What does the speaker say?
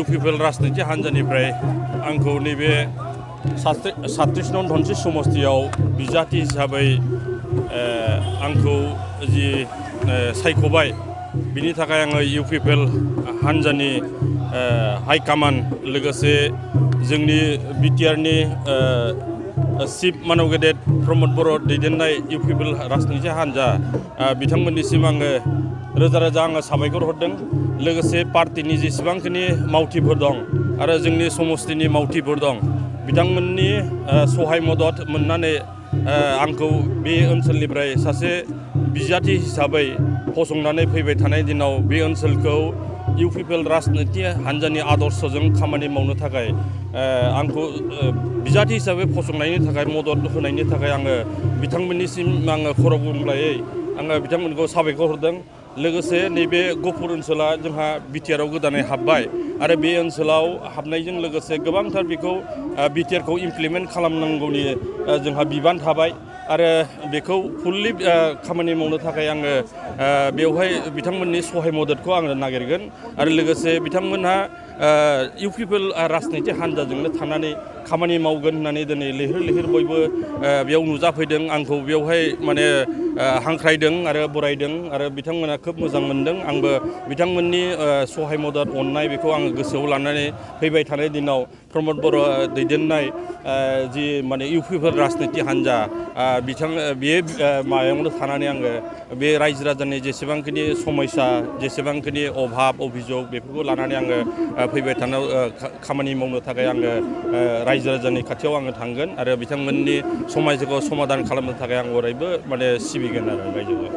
Uppl राजनिति हान्जानिफ्राय आंखौ नैबे 37 नं धनसि समस्तियाव बिजाथि हिसाबै आंखौ जि सायख'बाय बिनि थाखाय आङो Uppl हान्जानि हाइकमान लोगोसे जोंनि बिटिआरनि चिफ मानव गेदेर प्रमद बर' दैदेननाय Uppl राजनिति हान्जा बिथांमोननिसिम आङो रोजा रोजा आङो साबायखर हरदों लोगोसे पार्टीनि जेसेबांखिनि मावथिफोर दं आरो जोंनि समस्तिनि मावथिफोर दं बिथांमोननि सहाय मदद मोननानै आंखौ बे ओनसोलनिफ्राय सासे बिजाथि हिसाबै फसंनानै फैबाय थानाय दिनाव बे ओनसोलखौ Uppl राजनिति हान्जानि आदर्शजों खामानि मावनो थाखाय आंखौ बिजाथि हिसाबै फसंनायनि थाखाय मदद होनायनि थाखाय आङो बिथांमोननिसिम आङो खर' गंग्लायै आङो बिथांमोनखौ साबायखर हरदों लोगोसे नैबे गहपुर ओनसोला जोंहा बिटिआरआव गोदानै हाबबाय आरो बे ओनसोलाव हाबनायजों लोगोसे गोबांथार बेखौ बिटिआरखौ इमप्लिमेन्ट खालामनांगौनि जोंहा बिबान थाबाय आरो बेखौ फुल्लि खामानि मावनो थाखाय आङो बेवहाय बिथांमोननि सहाय मददखौ आङो नागिरगोन आरो लोगोसे बिथांमोनहा Uppl राजनिति हान्जाजोंनो थानानै खामानि मावगोन होननानै दिनै लैहोर लैहोर बयबो बेयाव नुजाफैदों आंखौ बेवहाय माने हांख्रायदों आरो बरायदों आरो बिथांमोना खोब मोजां मोनदों आंबो बिथांमोननि सहाय मदद अननाय बेखौ आङो गोसोआव लानानै फैबाय थानाय दिनाव प्रमद बर' दैदेननाय जि माने Uppl राजनिति हान्जा बे माबायावनो थानानै आङो बे रायजो राजानि जेसेबांखिनि समस्या जेसेबांखिनि अभाब अभियोग बेफोरखौ लानानै आङो फैबाय थानायाव खामानि मावनो थाखाय आङो रायजो राजानि खाथियाव आङो थांगोन आरो बिथांमोननि समस्याखौ समाधान खालामनो थाखाय आं अरायबो माने सिबिगोन आरो रायजोखौ